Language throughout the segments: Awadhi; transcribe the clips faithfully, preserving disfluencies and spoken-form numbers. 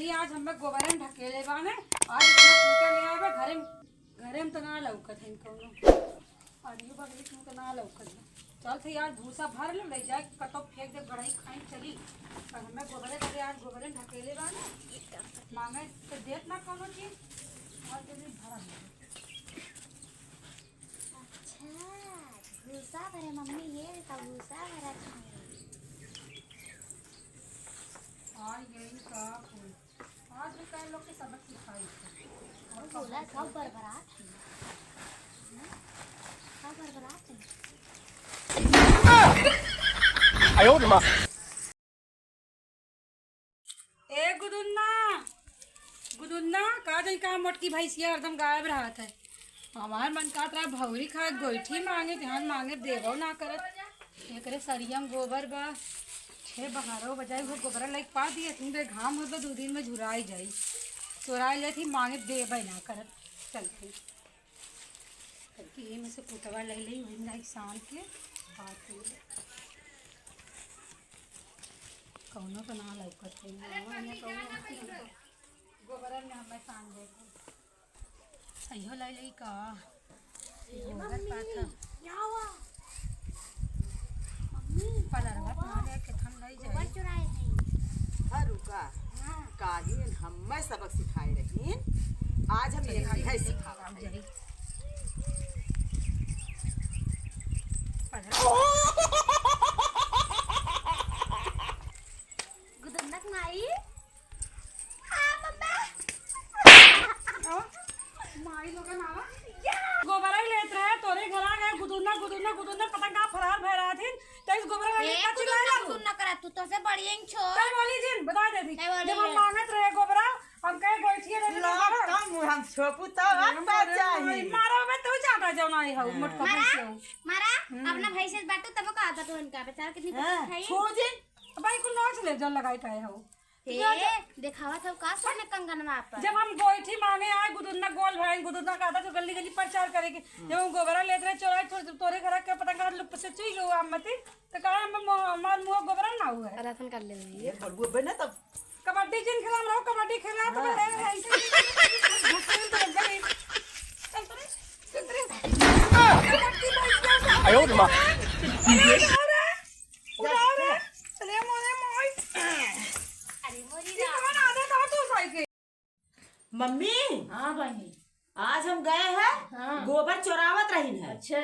आज हमें गोबरे में ढकेले बाने, आज इतना कूटे ले आए बा, घरे में, घरे में तो ना लौकत है कौनो। और ये बगली में तो ना लौकत है। चल थे यार, भूसा भर ले, ले जाए कतो फेंक दे, गड़ही खाई चली। पर हमें गोबरे बदे आज गोबरे में ढकेले बाने, मांगे तो देत ना कौनो चीज। और जल्दी भरा। अच्छा, भूसा भरे मम्मी, ये का भूसा भरा था। हाँ, यही का फूल। आज भी कई लोग के सबक सिखाई। और बोला, सब बरबरात है। हम्म? सब बरबरात है। आयो रे माँ। ए गुदुन्ना, गुदुन्ना, का जाई कहाँ मोटकी भैंसिया हरदम गायब रहत है। हमार मन कहत रहा भौरी खाए गोइठी मांगे, जहन मांगे देबो ना करत। एकरे सरिया में गोबर बा, छे बहारो बजाई हो गोबरा लाइक पा दिए, इतनी देर घाम होत बा, दू दिन में झुराई जाई। चोराई लेत ही मांगे देबे ना करत। चलते। करके ये में से कुटवा ले ले, वही लाइक शाम के बात हुई। कौनो तो ना लौकत है, ना, ना, कौनो होती है। गोबरा में हमें सांझे को। अइहो लाई लाई का? ए, गोबर मम्मी, पाथा। क्या हुआ? मम्मी, पलरवा गोबर, कहाँ गया? किथन लाई गोबर जाई? चुराए थे। हाँ, रुका। हाँ। कालिन हम्मे सबक सिखाए रहीन, आज हम चलिए, एक चलिए, है चलिए, सिखावत आओ है। जाई। पलरवा। गुदुन्नक माई। हाँ, मम्मा। ओ, माई लोगन आवा। या। गोबरा ही लेत रहे, तोरे घर आ गए, गुदुन्ना, गुदुन्ना, गुदुन्ना, पता का फरार भय रहा थी, तो इस गोबरा वाले ए, का चिल्लाए गुदुन्ना, लागू। गुदुन्ना करा, तू तो से बड़ी इंच हो। तब बोली जिन, बता दे दी। तब बोली जब हम जिन। मांगत रहे गोबरा, हम कहे गोइठिए रहे ला, गोबरा। तब हम छोपू, तब हम अरे, का माई, चाहिए? मारो में तू ज्यादा जौन आई हो, हाँ। मोटका मारा, भैंस हो। मारा, हम्म। अपना भैंस से बाटू, तब का आता तू इनका बेचारा कितनी हाँ, कुछ खाई। छो जिन। भाई, कुल नोच ले, जौन लगाई का है हो। ए, जा, जा। देखावा था का सोने कंगनवा पर। जब हम गोइठी मांगे आए, गुदुन्ना गोल भाई, गुदुन्ना का था जो गली गली प्रचार करे के। हम्म। जब हम गोबरा लेत रहे, चोराई, तो-, तोरे घर के पता का लुक से चुई गयो, हम मती, तो कहा, हम मो-, हमार मुंह गोबरा ना हुआ है। रतन कर ले भैया। ये बड़बू बे ना तब। कबड्डी जिन खेला, हम लोग कबड्डी खेला, तो हाँ। है, है, ऐसे ही घुसेल तो लग गई। चल तो रे, चल तो रे। कबड्डी भाई, क्या आयो रे माँ। अरे, अरे, उठाओ रे। अरे मोरे माई। अरे मोरी ये राम। कौन आदत है तू साई के? मम्मी। हाँ बहिनी। आज हम गए हैं, हाँ। गोबर चोरावत रहिन है। अच्छा।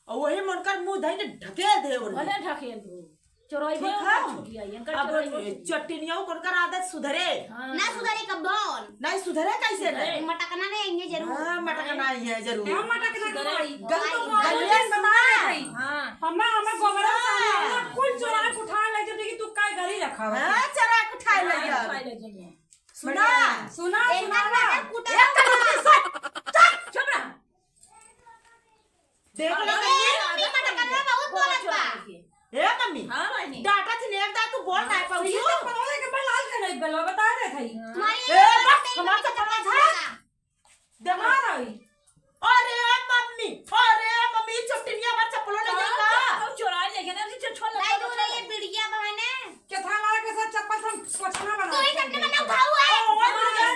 और वही में उनकर मुंह धइ के ढकेल दे उन्हें। भले ढकेल दो। चोरइबो ठीक है? उनकर छुट्टी आई, इनकर अब चोरइबो छुट्टी। चट्टिनियों को उनकर आदत सुधरे। हाँ। ना सुधरे कब भौन। नहीं सुधरे कैसे सुधरे। नहीं? मटकना नहीं आएंगे जरूर। हाँ, मटकना आई है जरूर। क्या मटकना सुधरे। आई? गल-, भाई, गल-, भाई, सुना। हाँ। हमें, हमें गोबरा सुना। सामने वाला कुल चोरा के उठा ले जब देखी तू काय घर ही रखा हुआ। हाँ, चोरा के उठा ले हाँ, जा। उठा ले जाइए। सुना। सुना, एक सुना बार ना। मटक कुटा एक हुआ। चुप, चुप रहा। देख लो अरे, तो ये मम्मी मटकनवा बहुत बोलत बा। ए मम्मी, हाँ, बहिनी। डांटा थी, नेक दा, तू बोल हाँ, काहे पाऊ? ये तो पनौले के बल लाल कर रही बलवा, बता दे थई। हाँ। मारी ए, ये बस, मम्मी हमार मटकनवा चप्पल झाड़। झाड़। दे मार आई। अरे मम्मी, अरे मम्मी, चुट्टिनिया हमार चप्पलो नहीं हाँ, का? चप्पल चोरा ले गए ना, जो छोड़ नहीं, लगा दूर था। ये बिड़िया बहाने। केथरा वाला के साथ चप्पल से हम पोछना बना तू ही के चटनी दे। बनाऊ खाऊ है। ओ, ओ,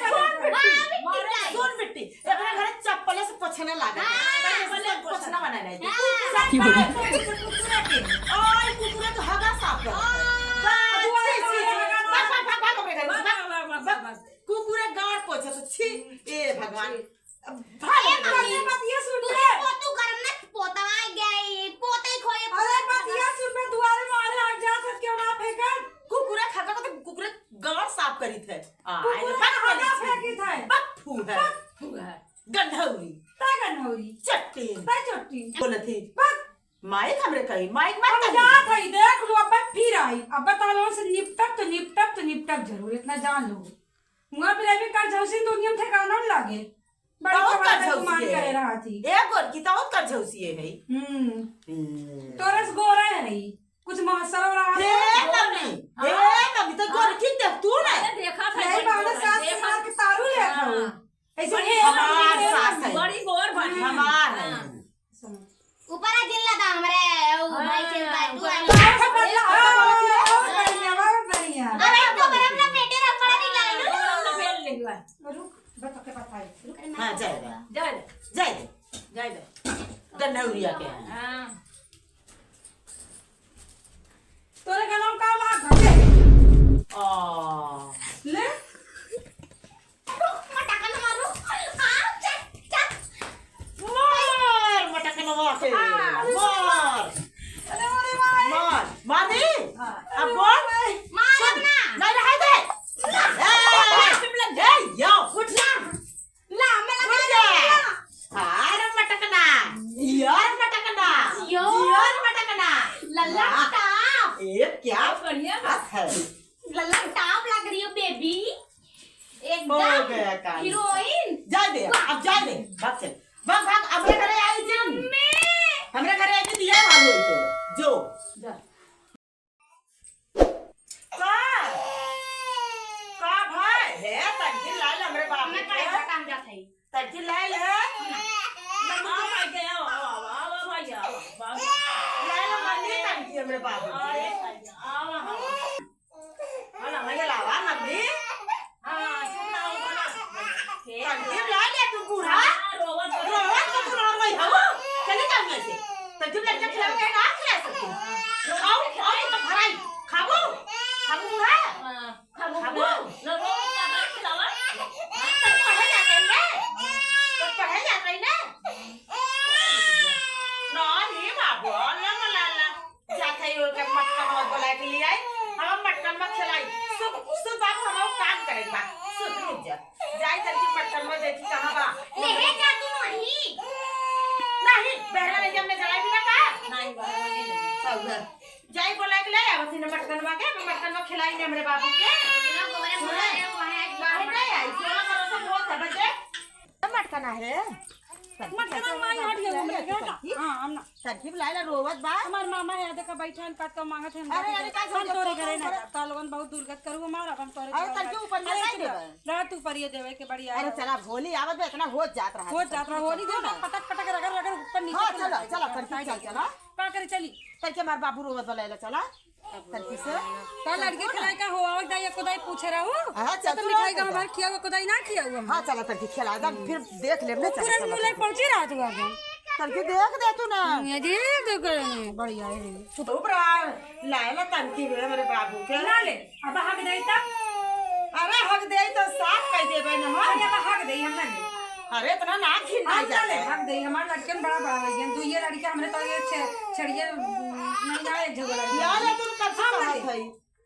सुन बिट्टी। मारे, सुन बिट्टी। एकरा घरे चप्पले से पोछने लागा। हाँ। तब से पोछना बना नहीं। हाँ। सब बात कुकुरे के। ओए, कुकुरे तो हगा साफ कर। हाँ। बस, छी, छी, छी। भाग, भाग, भाग, भाग अपने घर से, भाग। भाग, भाग, भाग, भाग। कुकुरे गाड़ पोछे तो छी। ए भगवान। अब भाग ए अपने घर से। मम्मी, बतिया सुन तू ले। पो-, तू घर में पोतवा गई, पोते खोए, अरे पोते बतिया सुन ले, दुआरे मारे आ जा, सच क्यों ना फेंकन? कुकुरे खा के तो कुकुरे गाड़ साफ करी थे। आ, कुकुर आइले, बक खाना बनी फेंकी थी। था। बक फू है। बक फू है। गंधौरी। ता गंधौरी। चट्टी। ता चट्टी। बोलत ही। बक। माइक हमरे कही, माइक मत हम कही। जात हई, देख लो, अब फिर आई। अब तालों से निपटब तो निपटब तो निपटब जरूर, इतना जान लो। मुआ फिर अभी कर झौसी दुनिया में ठिकाना न लागे। बड़ी बहुत कमाल कर गुमान झौसी करे है। रहा थी। ए गोरकी तो बहुत कर झौसी है। हम्म। हम्म। तोरस गोरा है। कुछ मास्टर हो रहा हे है। मम्मी, हाँ। हे मम्मी, तो हाँ। गोरकी देख तू ना। अरे देखा था, नहीं, बड़ी बाबा गोर है, सास देखा। मार के तारू ले हाँ। खाओ। ऐसे बड़ी ही गोर हमार है, सास है। बड़ी गोर बनी। हमार है। हाँ। सुनो। ऊपर आ जिन लगा हमरे, ओ हाँ, भाई से भाई, तू ऊपर आ आ। बहुत बढ़िया, बहुत बढ़िया, बहुत बढ़िया। अरे, तो बड़ा अपना पेटे रख, बड़ा नहीं लाइलू। हाँ, जाए दे। जाए दे। जाए दे। जाए दे। गन्नौरिया के हैं। हाँ। तोरे गनवा का बात है? आ। ले। मटकन मारो। आ, चल, चल। मार, मटकनवा के। आ, मार। अरे, अरे, मार। मार, मार दे। हाँ। अब बोल। मार सुन, ना। नहीं रहे दे। ए, ए, यो, उठ ना। ला, मैं लगा उठ जा। देती हूँ। हाँ, रे मटकना। यो, रे मटकना। यो। यो, रे मटकना। लल्ला वाह। टाप। ए, क्या बढ़िया बात है। लल्ला टाप लग रही हो, बेबी। एकदम हो गया काम। हीरोइन। जाए दे, अब जाए दे, भाग चल। भाग, भाग, हमरे घरे आई जिन। मम्मी। हमरे घरे आई जिन, दिया भाग होई तो। जो। जा। का? का भाई? हे, तनकी लाइल हमरे बाबू हमें के। का काम जात है? तनकी लाइल है? नमक आ भाई, आओ, आओ, आओ, आओ, आओ भाई, आओ, आओ। लाइल मम्मी तनकी हमरे बाबू के। अरे भाई, आओ, आओ। हाँ, ना, भैया लावा, मम्मी। हाँ, सुन ना, हो ना। तनकी लाइल है तू बूढ़ा। हाँ, रोवत, रोवत तो तू रोवत भाई, हाँ? चले जाओ यहाँ से। तनकी लड़के खिलावे के ना खिला सकती। आओ, आओ, ये तो भराई। खाबो? खाबो बूढ़ा? हाँ। खाबो? खाबो? लो, लो, का बात खिलावा? हाँ, तो पढ़े जाते हैं ना? तो पढ़े जाते हैं ना? ना, नहीं बाबू, ना, ना, ना, ना। जात है, ओके मटकन मत बोला के लिए आई। हम मटकन मत खिलाई। सुध, सुध बाबू, हम काम करे बा। सुध, रुक जा। जाई तनकी मटकन मत देखी कहाँ बा। ले जा तू नहीं। नहीं, बहरा नहीं, जब मैं जलाई भी ना का? नहीं, बहरा नहीं ले जा। जाई बोला के ले आवत ही ना मटकनवा के, मटकनवा खिलाई ने हमरे बाबू के। बिना गोबरे मुंह हाँ। ले, वहाँ आज बाहर नहीं आई, क्यों ना करो सब बहुत है बच्चे। मटकना है। मटकना माई हट गया, हमरे बेटा। हाँ, हम ना। तरकीब लाइला रोवत बा। हमार मामा है, देखा बैठा है, का तो मांगत है, अरे, अरे, का हम तोरे घरे ना जाब, तो लोगन बहुत दुर्गत करू हमार, अब हम तोरे अरे, तरकीब ऊपर में अरे, नहीं देबे। रात ऊपर ये देवे के बढ़िया अरे, है। चला, होली आवत बा, इतना होत जात रहा होत जात रहा, होली दे ना, पटक, पटक, रगड़, रगड़, ऊपर नीचे हाँ, चला, चला, तरकीब चल, चला। का करे चली? तनके हमार बाबू रोवत बा, लैला चला। तनकी से। तो लड़के खिलाए का हो, आवत दाई, एको दाई पूछे रहू। हाँ, तो चल, मिठाई का बार खिया हुआ, एको दाई ना खिया हुआ। हाँ, चला, तनकी खिला दम, फिर देख लेब ना, चला, तुरंत चला, मुँह लग तनकी। पहुँची रहा तू अब। तनकी देख दे तू ना। ये देख, देख, बढ़िया है। चुप रहा, लाए ला तनकी हुए हमरे बाबू के। ना ले। अब हक देई तब? अरे हक देई तो साफ कह देबे न हम। अरे अब हक देई हम ना ले। अरे इतना ना घिन हम ना जाता ले, है। हक देई, हमार लड़कन बड़ा बड़ा हो गया। दू ये लड़के हमरे तो ये छे-, छेड़िए, उम, नहीं ना एक झगड़ा लड़के। यार ये तुम कब से हम ना कहत ले। है?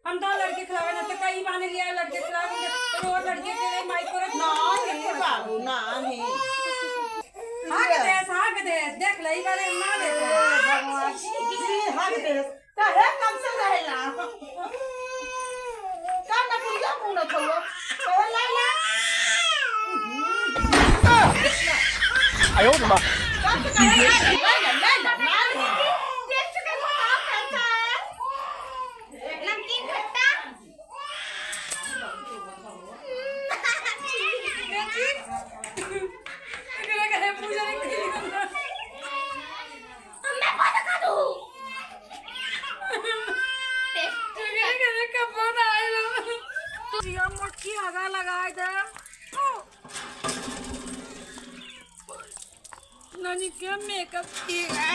हम तो लड़के खिलावे ना तो कई बहाने लिया लड़के खिलावे, तो वो लड़के के लिए माई को रख ना, नहीं बाबू, ना, नहीं। हक देस, हक देस, देख ले, ई बारे ना देता। भगवान जी, हक देस। काहे कम से रहेला? का नकुरिया मुंह न खोलो? कहे ला ला। आयो रे माँ। कम से करे ला ला, ला ला, ला ला, ला ला। देख चुके हो आप कैसा है? नमकीन खट्टा। देखी? एकरा कहे पूजा नहीं करी। मैं पता का दूँ। तेरे घरे का फोन आइल। जिया मोटकी हगा लगाए दे। ननी के मेकअप की है।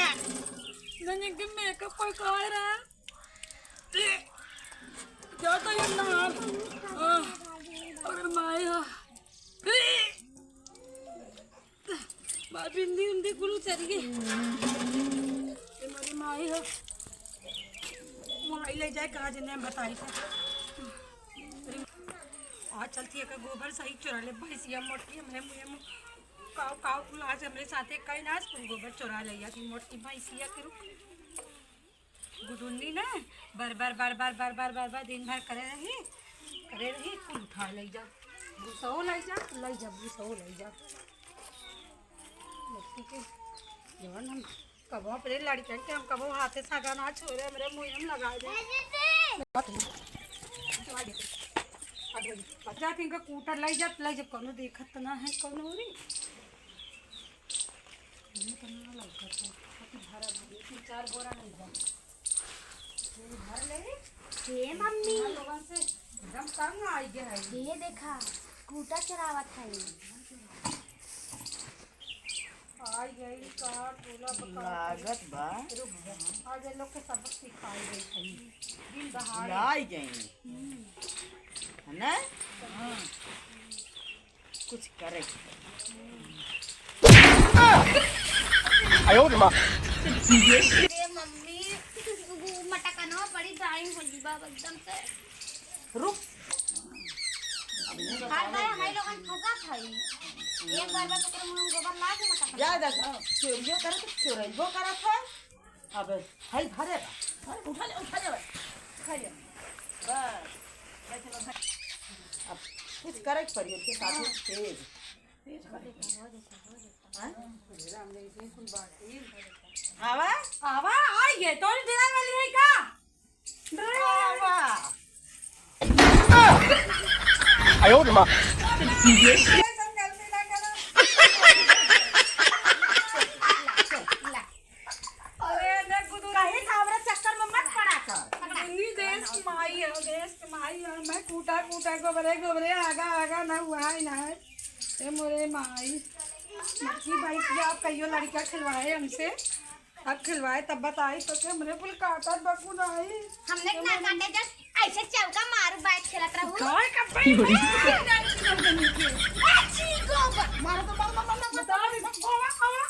ननी के मेकअप पर कह रहा। जा तो ये ना। आह, अरे माई हो। माँ बिंदी उंदी कुल उतर गई। ये मोरी माई हो। मोबाइल ले जाए, कहाँ जने बताई से। आज चलती है का गोबर सही चुरा ले, भैंसिया मोटी हमरे मुँह में। काऊ, काऊ कुल आज हमरे साथे कई नास कुल गोबर चुरा ले, या कि मोटी भैंसिया के रूप। गुदुन्नी ना बर बर बर बर दिन भर करे रही, करे रही, कुल उठा लई जा, भूसो लई जा, लई जा, भूसो लई जा। लड़की के जवन हम कबो अपने लड़कन के हम कबो हाथे सागा ना छोड़े, हमरे मुँह में लगा दे। बच्चा के इनका कूटर लई जा, लई जा, कोनो देखत ना है, कोनो रे। ये तो ना लौकत है। अति भरा भरी, तीन चार बोरा नहीं बा। ये भर ले। हे मम्मी। इतना लोगन से एकदम तंग आ गया है। ये देखा, कूटा चरावत है। खाई गई का टोला बका। लागत बा। रुक जा, आज ये लोग के सबक सिखाई गई थी। दिन दहाड़े। भुलाई गई। हम्म। है ना? हाँ। कुछ करे। आयो रे माँ। अरे मम्मी, वो मटकनो बड़ी drying हो गई बा एकदम से। रुक। हर बार हमारे लोगन फंसा था ई। एक बार बस ओकरे मुंह में गोबर लाग मटक। जा, जा, जा। चोरियो करे तो चोरइबो करत है। अब हई धरे बा। अरे उठा ले, उठा ले भाई। उठा ले। बस। अब कुछ करे के पड़ी, ओके साथ में तेज। तेज करे के। हाँ? आवा? आवा, आ ये तो डिनर वाली है का? आवा। आयो रे माँ। अरे, देख गुदुरा। कहीं सावरे चक्कर में मत पड़ा कर। दुनी देश की माई है, देश की माई है। मैं कूटा कूटा गोबरे गोबरे आगा आगा ना हुआ है ना है। ए मोरे माई। मक्की भाई की आप कहियो लड़का खिलवाए हमसे। अब खिलवाए तब बताई तो के हमरे कुल काटत बकु नाई। हमने ना काटे, just ऐसे चौका मारू बैठ खेलत रहू। काय का बैठ? ए, छी, गोबर। मारो तो, मारो, मारो, मारो, मारो। आवा, आवा,